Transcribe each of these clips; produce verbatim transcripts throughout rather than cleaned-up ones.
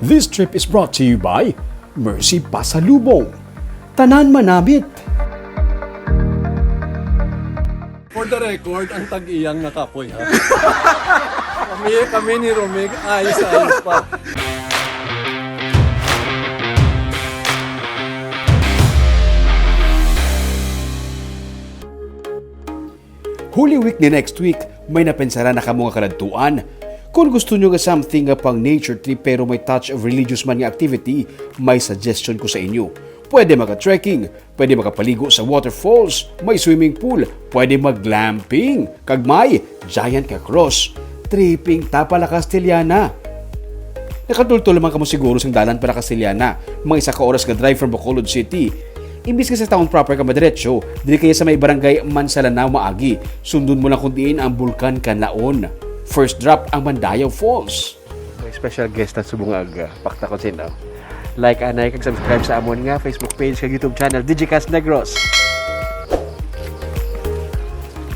This trip is brought to you by Mercy Pasalubong. Tanan manamit. For the record, ang tag-iyang nakapoy, ha? Kami, kami ni Romig, ayos-ayos pa. Holy Week ni next week, may napensaran na kamo nga kaladtuan? Kung gusto nyo nga something nga pang nature trip pero may touch of religious man nga activity, may suggestion ko sa inyo. Pwede maka-trekking, pwede makapaligo sa waterfalls, may swimming pool, pwede mag-glamping, kag may giant nga cross. Tripping ta pa la Castellana. Nakatultol naman kamo siguro sang dalan pa la Castellana, mga isa ka oras nga drive from Bacolod City. Imbis nga sa town proper ka madiretso, diri kaya sa may barangay Mansalanao maagi. Sundon mo lang kung diin ang Bulkan Kanlaon. First drop ang Mandayaw Falls. May special guest na subong nga aga. Pakta ko sino. Like anay kag subscribe sa amon nga Facebook page kag YouTube channel, Digicast Negros.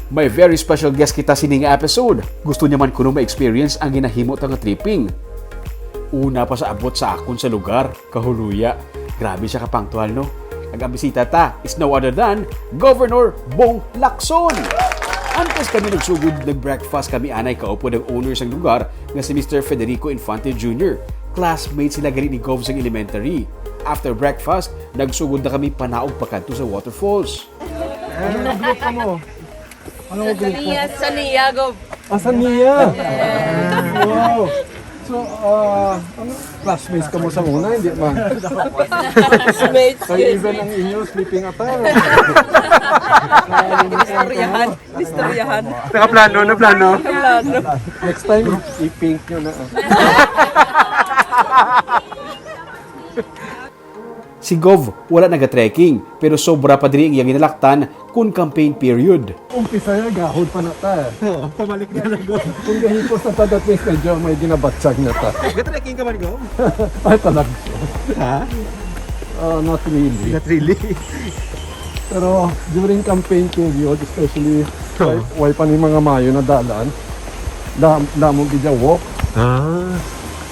May very special guest kita sini nga episode. Gusto niya man kuno ma-experience ang ginahimo ta nga tripping. Una pa sa abot sa akon sa lugar, kahuluya. Grabe siya ka-punctual, no? Kag ang bisita ta is no other than Governor Bong Lacson! Antes kami nagsugod, nag-breakfast kami anay kaupod ang owner sang lugar nga si Mister Federico Infante Junior. Classmate sila gali ni Gov sang elementary. After breakfast, nagsugod na kami panaog pakadto sa waterfalls. Ano nga group ka mo? Ano nga group ka? Saniya, Saniya, Gov. Ah, Saniya. Wow. So, ah, ano? Classmates ka mo sa una, hindi man. Classmates, kaya even ang inyo, sleeping attire. Istoryahan. Istoryahan. Nakaplano, naplano. Naplano. Next time, i-pink nyo na, ah. Si Gov, wala naga-trekking, pero sobra pa diri ang iyang ginalaktan kun campaign period. Umpisa ya, gahod pa na ta. Oo, pabalik na lang, Gov. Kung gahipos na ta, that means medyo may ginabatsag na ta. Ga-trekking ka man, Gov? Ay, talaga. Ha? Ah, not really. Not really. Pero during campaign period, especially, way, way pa ni mga mayo na dalan, dam-, damo gid ya walk. Ah.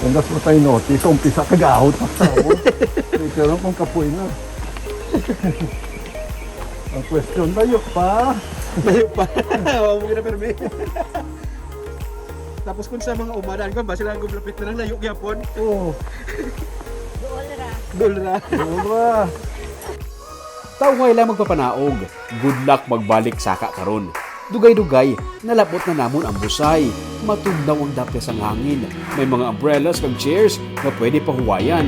And that's what I noticed. So, umpisa kagahod pa sa ako. Pero kung kapoy na. Ang question, layo pa. Layo pa. Wa mo gina permi. Tapos kung sa mga umadan ko, ba sila gumlapit na lang layo gyapon? Oo. Duol ra. Duol ra. Duol ra. Tawhay lang magpapanaog. Good luck magbalik saka karon. Dugay-dugay, nalabot na namon ang busay. Matugnaw ang dapya sang hangin. May mga umbrellas kag chairs nga pwede pahuwayan.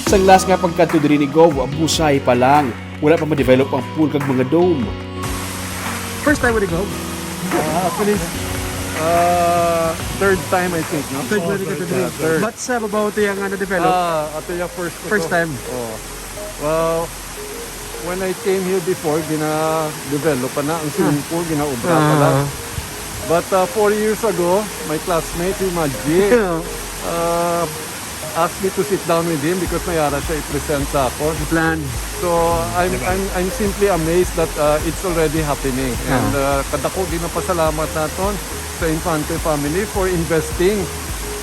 Sang last nga pagkadto diri ni Gov, busay pa lang. Wala pa ma-develop ang pool kag mga dome. First time mo ni Gov? Ah, actually, ah, third time, I think, no? Third time ka diri. Yeah, third. But sa babaw tiya nga na-develop? Ah, ato yung first ko. First time? Oo. Well, when I came here before, gina-develop pa na ang swimming pool, ginaobra pa na. Ah. But, uh, four years ago, my classmate, si Madji, uh, asked me to sit down with him because may ara siya i-present sa ako. The plan. So, I'm, I'm, I'm simply amazed that, uh, it's already happening. Ah. And, uh, kadako din ang pasalamat naton sa Infante family for investing,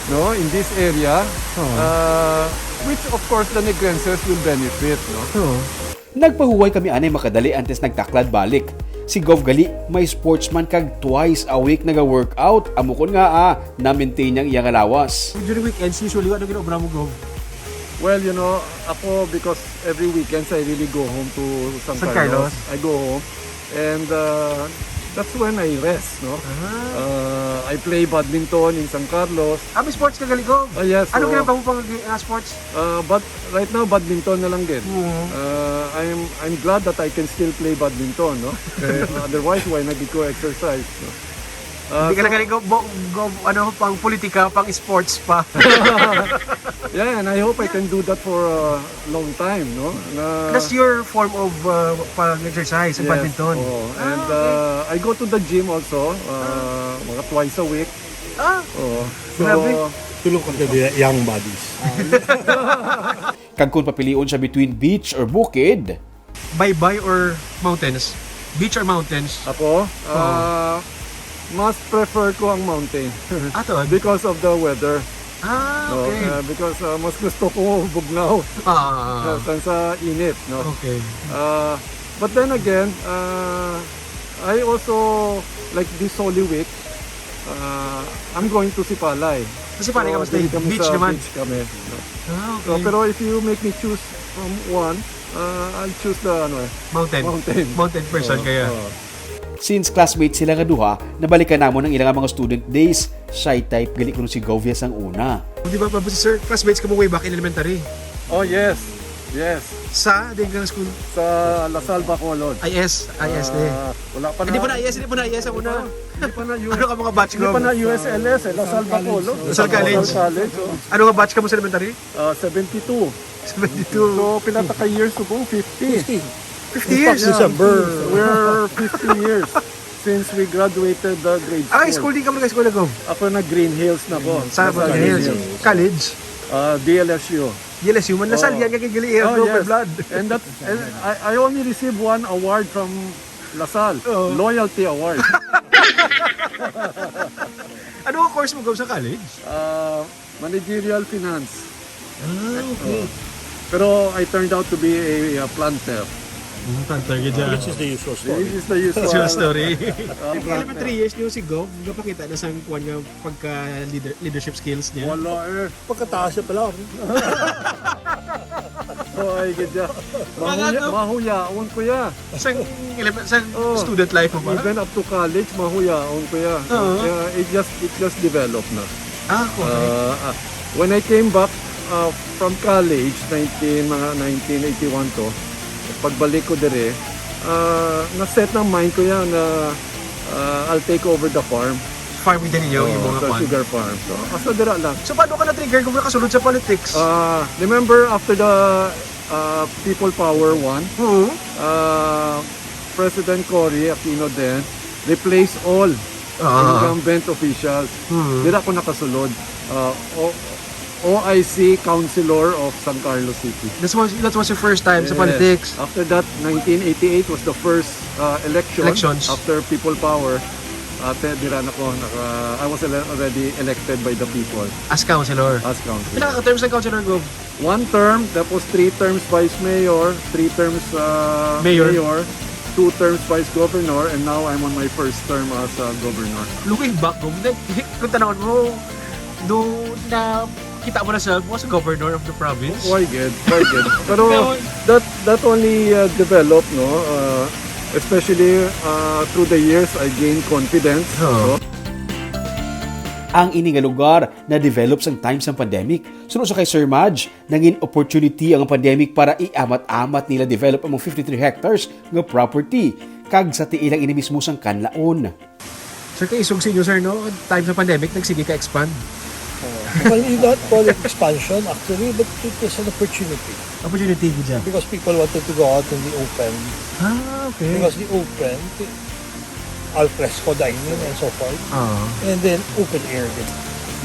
no, in this area, uh, which, of course, the Negrenses will benefit, no? Oo. Nagpahuway kami anay makadali antes nagtaklad balik. Si Gov gali, may sports man kag twice a week naga-workout. Amo kon ngaa, na-maintain niya ang iyang lawas. During weekends, usually, ano ginaobra mo, Gov? Well, you know, ako, because every weekends I really go home to San San Carlos. Carlos. I go home. And, uh, that's when I rest, no? Ah. Uh, I I play badminton in San Carlos. Ah, may sports ka gali, Gov? Ah, yes, Ano so, ginagawa mo pang, ah, sports? Uh, but right now, badminton na lang gid. Mhm. Uh, I'm I'm glad that I can still play badminton, no? Kay, otherwise, why nagid ko exercise, no? Uh, Hindi ka so, na gali, Gov, bo- Gov, ano, pang politika, pang sports pa. Yeah, and I hope I can do that for a long time, no? Na That's your form of uh, pag-exercise, ang Yes, badminton. Oo. And Ah, okay. uh, I go to the gym also, uh, mga twice a week. Ah, Oo. So, grabe. Tulong ka sa young bodies. Kag kung papilion siya between beach or bukid, Baybay or mountains? Beach or mountains? Ako, ah, mas prefer ko ang mountain. Ato? Because of the weather. Ah, No, okay. uh, because uh, mas gusto ko bugnaw Ah, uh, than sa init, no? Okay. Uh, but then again, uh, I also like this Holy Week. Uh, I'm going to Sipalay. Sa Sipalay ka So, mostly? dili kami Beach sa naman? Beach kami. Ah, So, okay. pero if you make me choose from one, uh, I'll choose the ano eh, Mountain. Mountain. Mountain person Oo, kaya. oo. Since classmates sila nga duha, nabalikan namon ang ilang mga student days. Shy type gali kuno si Govias ang una. Di ba, Pablo, sir, classmates ka mo way back in elementary? Oh, yes. Yes. Sa, di ka school? Sa La Salle, Bacolod. I S, I S na eh. Ah, wala pa Hindi na. pa na I S, hindi pa na I S ang una. Hindi pa na U S. Ano ka mga batch Hindi ko? pa na U S L S eh. La Salle, Bacolod. La Salle College. La Salle College, oh. Ano nga batch ka mo sa elementary? Ah, seventy-two. Seventy-two. So, pila ta ka years ago? Fifty. Fifty. Fifty In fact, years? December. We're fifty years since we graduated the grade Ah, school. school, di ka mo nag-school ako? Ako nag Green Hills na ko. Sa Nasa Green Green Hills. Hills. College? Ah, D L S U. D L S U man, La Salle Oh. yan, kay gali, eh, Oh, bro, my yes. blood. And that, and I, I only received one award from La Salle. Oh. Loyalty Award. Ano ang course mo, Gov, sa college? Ah, managerial finance. Ah, okay. Oh. Pero I turned out to be a, a planter. Mm, planter ka dyan. Which is the usual story. This is the usual. Usual story. Ah, Kaya naman planter. three years niyo si Gov, nagpakita na sang kuwan nga pagka leader, leadership skills niya. Wala eh. Pagkataas niya pala. Hoy, gid ya. Mahuya-, Mga ano? mahuyaon ko ya. Sang, ele-, sang Oh, student life mo ba? Even up to college, mahuyaon ko ya. Oo. Uh, it just, it just developed na. Ah, okay. Uh, ah, when I came back uh, from college, nineteen, mga nineteen eighty-one to, pagbalik ko dire, uh, na-set ng mind ko yan na uh, I'll take over the farm. Farm din ninyo, Oh, yung mga sa farm? sugar farm. So, asa dira lang. So, paano ka na-trigger kung nakasulod sa politics? Ah, remember after the uh, People Power won, Hmm. uh, President Cory Aquino then replaced all Ah. incumbent officials. Hmm. Dira ako nakasulod. Uh, o O I C Councilor of San Carlos City. That was, that was your first time sa Yes. politics? After that, nineteen eighty-eight was the first uh, election Elections. after People Power. Ate, dira na ko. Naka, I was ele- already elected by the people As councilor? as councilor. Pila ka terms ng councilor, Gov? One term, tapos three terms vice mayor, three terms uh, Mayor. mayor, two terms vice governor, and now I'm on my first term as uh, governor. Looking back, Gov, nag- kung tanawon mo, no, na kita mo na sa, mo sa governor of the province? Why good? Why good? Pero No. that that only uh, developed, no? Uh, especially uh, through the years, I gained confidence. Oo. No? Ang ini nga lugar na-develop sang time sang pandemic. Suno sa kay Sir Madge, nangin opportunity ang pandemic para iamat-amat nila develop ang mga fifty-three hectares nga property, kag sa tiil lang ini mismo sang kanlaon. Sir, kay isog sa inyo, sir, no? Time sa pandemic, nagsige ka expand. Well, you not call it expansion, actually, but it was an opportunity. Opportunity, gid siya. Because people wanted to go out in the open. Ah, okay. Because the open, al fresco dining and so forth. Ah. And then open air din.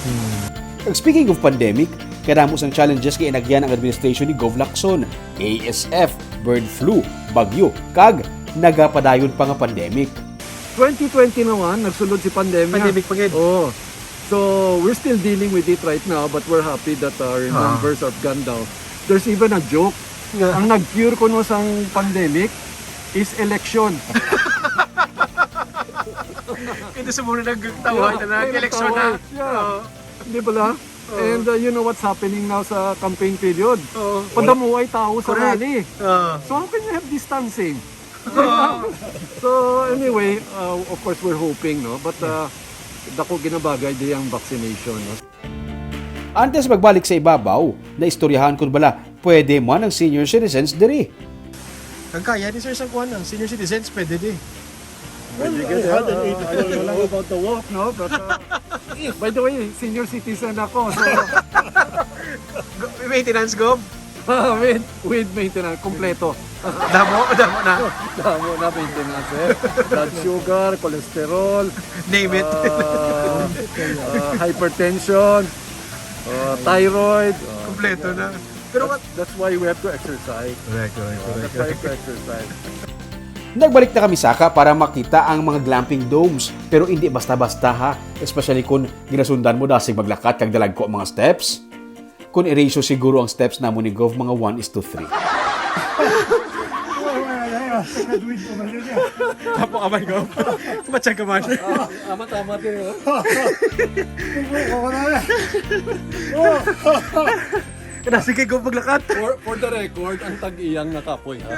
Hmm. Kag speaking of pandemic, kadamo sang challenges nga inagyan ang administration ni Gov Lacson, A S F, bird flu, bagyo, kag nagapadayon pa nga pandemic. Twenty twenty naman, nagsulod si pandemya. Pandemic pa gid. Oo. So, we're still dealing with it right now, but we're happy that our Ah. numbers have gone down. There's even a joke. Nga. Ang nag-cure kuno sang pandemic is election. Ito sa muna nagtawa Yeah, na nag-election na. nagtawa. Yeah. Oo. Di ba la? Oo. And uh, you know what's happening now sa campaign period? Oo. Padamuway tao sa Correct. rally. Oo. So how can you have distancing? Oo. So anyway, uh, of course we're hoping, no? But uh, Dako ginabagay di ang vaccination, no? Antes magbalik sa ibabaw, naistoryahan kon bala pwede man ang senior citizens diri. Kag kaya ni Sir Sangkuan ang senior citizens, pwede di. Pwede ka, I had an ah, eighty-four I don't know lang. About the walk, no? But, uh, by the way, senior citizen ako. So, maintenance, Gob? With, with maintenance, kompleto. Damo, damo na. Damo na maintenance, eh. Blood sugar, cholesterol, name it. Uh, uh, hypertension, uh, thyroid. Uh, kompleto na. Pero what? That's why we have to exercise. Correct, correct, uh, correct. That's why we have to exercise. Nagbalik na kami saka para makita ang mga glamping domes, pero hindi basta-basta ha, especially kung ginasundan mo dasig maglakat kag dalagko ang mga steps. Kung i-ratio siguro ang steps namo ni Gov, mga one is to three. Apo ka man, Gov? Matsyag ka man. Tama, tama din, oh. Kada sige, Gov, maglakat. For, for the record, ang tag-iyang nakapoy, ha?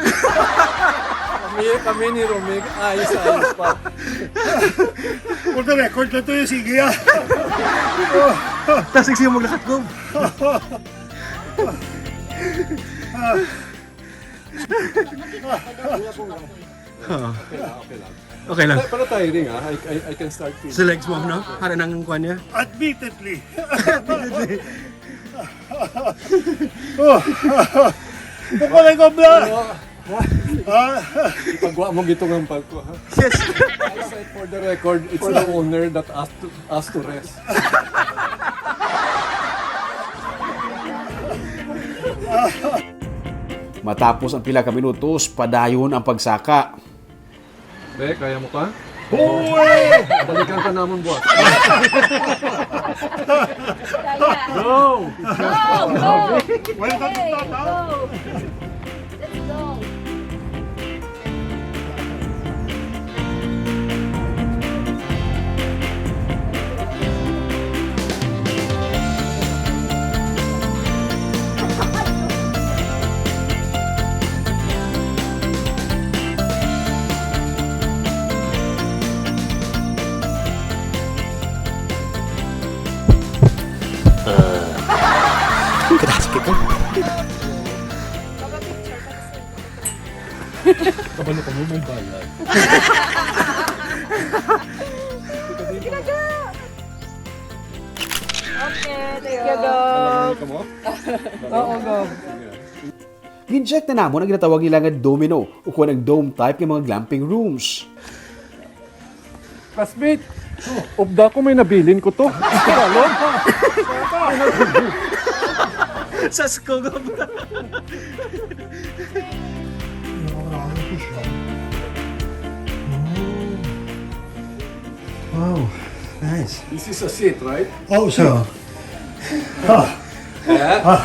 Kami, kami ni Romig, ayos, ayos pa. For the record, na to yung sige, ah. Tasig siya maglakat, Gov. Oo. Okay lang, okay lang. Okay lang. Pero, pero tiring, ah. I, I, I can start feeling. Sa legs mo, no? Para nang kuha niya. Admittedly. Oh. Bukol ang gobla. Pero, ah, ipagwa mo gito ng palko, ha? Yes. I said for the record, it's the owner that asked to, asked to rest. Matapos ang pila ka minutos, padayon ang pagsaka. Be, kaya mo pa? Hoy! Balikan ka namon, boss. Kaya. Go! Go! Go! Welcome to Hey, Tata. Go! Let's go! Kada sige ka. Kabalo ka mo, may bayad. Okay, thank you, Doc. Alam mo? Oo, Doc. Gin-check na namon ang ginatawag nila nga domino, ukon ang dome type nga mga glamping rooms. Classmate, upda ko may nabilin ko to. Sa Skogub. Wow, nice. This is a seat, right? Oh, sir. Ah. Yeah? Ah.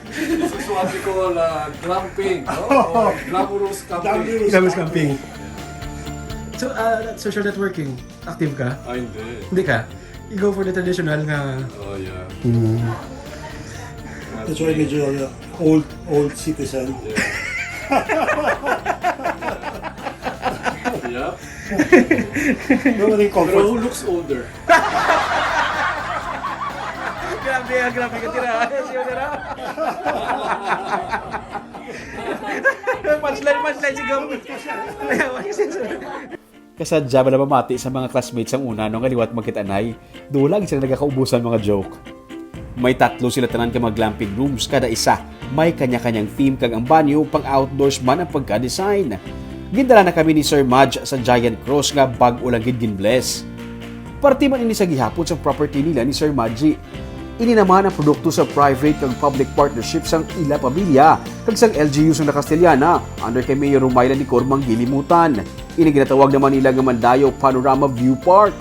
This is what we call, uh, glamping, no? Or glamorous camping. Glamorous camping. So, uh, social networking, active ka? Ah, hindi. Hindi ka? You go for the traditional nga. Oh, yeah. Mm. That's why medyo, uh, old, old citizen. Yeah. Yeah. No, what do you call Pero for who looks older? Grabe, ah, grabe ka tira. Siya tira. Punchline, punchline, sigam. Kasadya bala mamati sa mga classmates ang una, no, nga liwat magkit-anay. Duol lang sila nagakaubusan mga joke. May tatlo sila tanan ka mga glamping rooms, kada isa may kanya-kanyang theme, kag ang banyo pang outdoors man ang pagka-design. Gindala na kami ni Sir Madge sa Giant Cross nga bag-o lang gid gin-bless. Parte man ini sa gihapon sa property nila ni Sir Madge. Ini naman ang produkto sa private kag public partnership sang ila pamilya kag sang L G U sang La Castellana under kay Mayor Rumayla Nicor Manggilimutan. Ini ginatawag naman nila nga Mandayo Panorama View Park.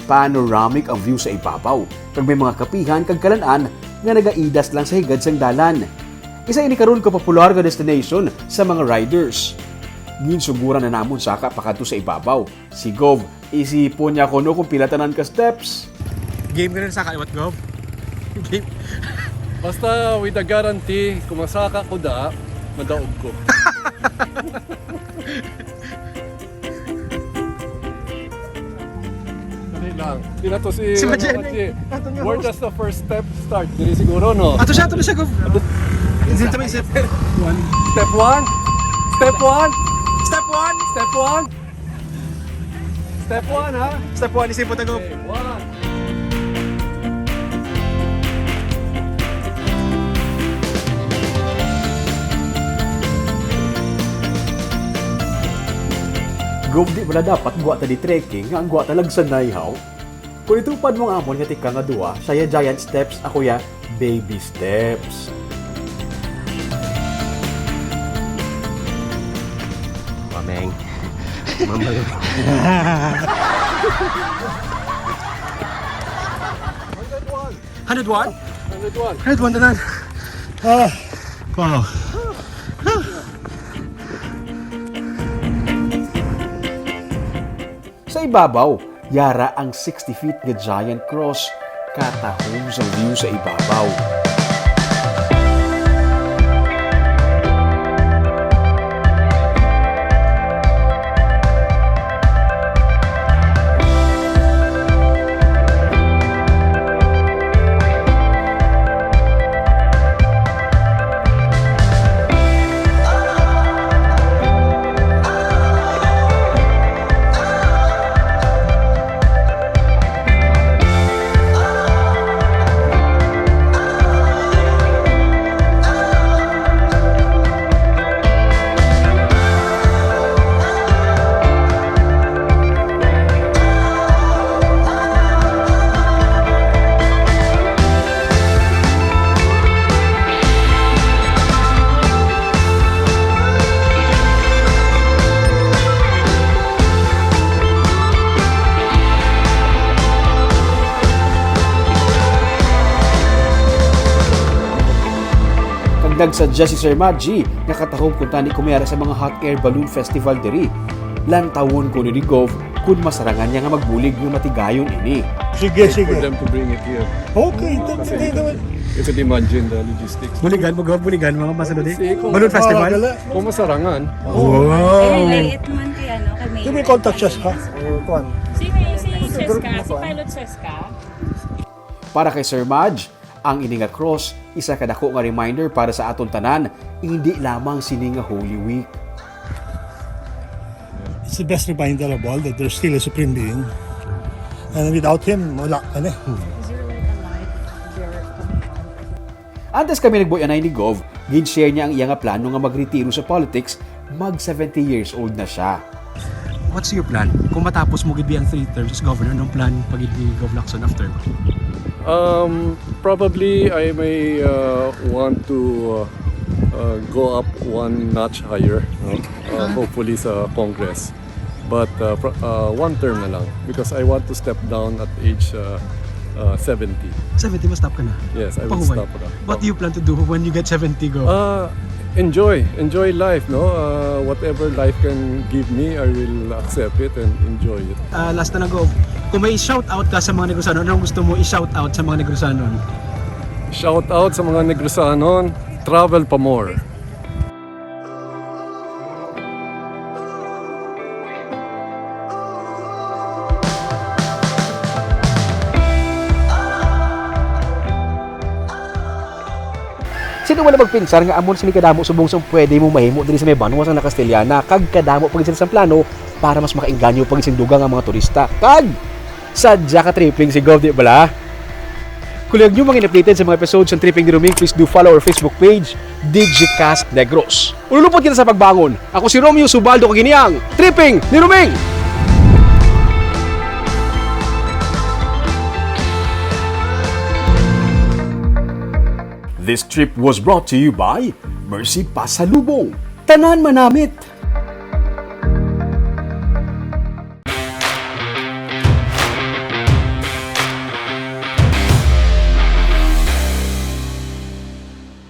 Panoramic ang view sa ibabaw, kag may mga kapihan kag kalan-an nga nagaidas lang sa higad sang dalan. Isa ini karon ka popular nga destination sa mga riders. Ginsuguran na namon saka pakadto sa ibabaw. Si Gov, isipon niya kuno kung pila tanan ka steps. Game ka rin sa kaliwat, Gov? Game. Basta with a guarantee, kung masaka ko da, madaog ko. Dali lang. Di na to si, si Maji. Ano, Maji. Ato niya, Where host. Does the first step start? Diri siguro, no? Ato siya, ato na siya, Gov. Ato. Hindi, ito may step one. Step one? Step one? Step one? Step one? Step one, ha? Step one, isip mo, Gov. Okay, one. Gov, di bala dapat gwa ta di trekking nga ang gwa ta lang sanay, haw? Kung itupad mo ang amon nga tikang nga duha, siya ya giant steps, ako ya baby steps. Mameng. Mameng. Hundred one? Hundred one. Hundred one, tanan. Ah, wow. Sa ibabaw, yara ang sixty feet nga giant cross, katahom sang view sa ibabaw. Kag nagsadya si Sir Maji nga katahom kuntani kumiara sa mga hot air balloon festival diri. Lantawon ko ni Gov kung masarangan niya nga magbulig nga matigayon ini. Sige, Wait sige. for them to bring it here. Okay, th- Kasi th- th- th- you could imagine the logistics. Buligan, mag-, buligan, mga masunod eh. Sige, kung Balloon festival? Wala. Kung masarangan. Wow. Ay, late man kay ano, kay Mayor. Di may contact siya sa Or kuan. Si, si, si Group Cheska, mo si kuan. Pilot Cheska. Para kay Sir Maj, ang ini nga cross, isa ka dako nga reminder para sa aton tanan, hindi lamang sini nga Holy Week. It's the best reminder of all that there's still a supreme being. And without him, wala ka na eh. Is there, like, a light there coming out? Antes kami nagbuy-anay ni Gov, gin-share niya ang iya nga plano nga magretiro sa politics, mag seventy years old na siya. What's your plan? Kung matapos mo gid ang three terms as governor, anong plan pa gid ni Gov Lacson after? Um, probably I may, uh, want to, uh, uh, go up one notch higher, no? Uh, hopefully sa Congress. But, uh, pro- uh, one term na lang because I want to step down at age, uh, uh, seventy. Seventy, ma-stop ka na? Yes, I will Pahuway. stop na. What do you plan to do when you get seventy, Gov? Uh, enjoy. Enjoy life, no? Uh, whatever life can give me, I will accept it and enjoy it. Ah, last na lang, Gov. Kung may shout out ka sa mga Negrisanon, anong gusto mo i-shout out sa mga Negrisanon? Shout out sa mga Negrisanon, travel pa more. Sino wala magpinsar nga amo sini kadamo subong sang pwede mo mahimo diri sa may banwa sang Nakastilyana, kag kadamo pa gid sila sang plano para mas makainganyo pa gid sing dugang ang mga turista. Kag sadya ka tripping si Gov, di bala? Kung luyag nyo mangin updated sa mga episodes sang Tripping ni Roming, please do follow our Facebook page, Digicast Negros. Ululupot kita sa pagbangon. Ako si Romeo Subaldo, kag ini ang Tripping ni Roming! This trip was brought to you by Mercy Pasalubong. Tanan manamit!